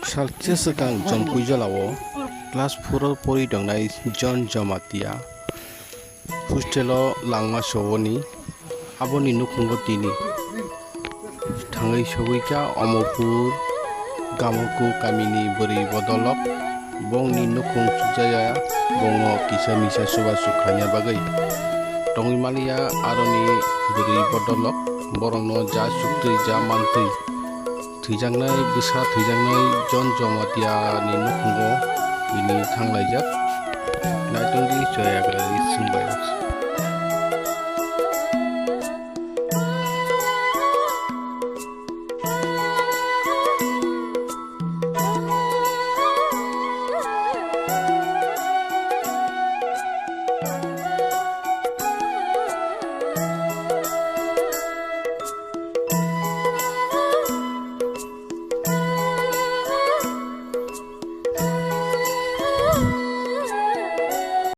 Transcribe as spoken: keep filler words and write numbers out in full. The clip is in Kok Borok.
Salsa swkang Jompuijala o class four o pori tongnai John Jamatia hostel o langma sogoni, aboni nukhungo tini thangwi sogwi kha Omorpur Gamoku kamini bwrwi bodolok. Bongni nukhung chukjaya, bongo kisa misa chubachu khaina bagwi tongwi maliya. Aroni bwrwi bodolok borokno ja chuktwi ja mantwi thwijaknai bwsa thwijaknai John Jamatia ni nukhungo tini thanglaijak. Naitongdi choyagra swngbai.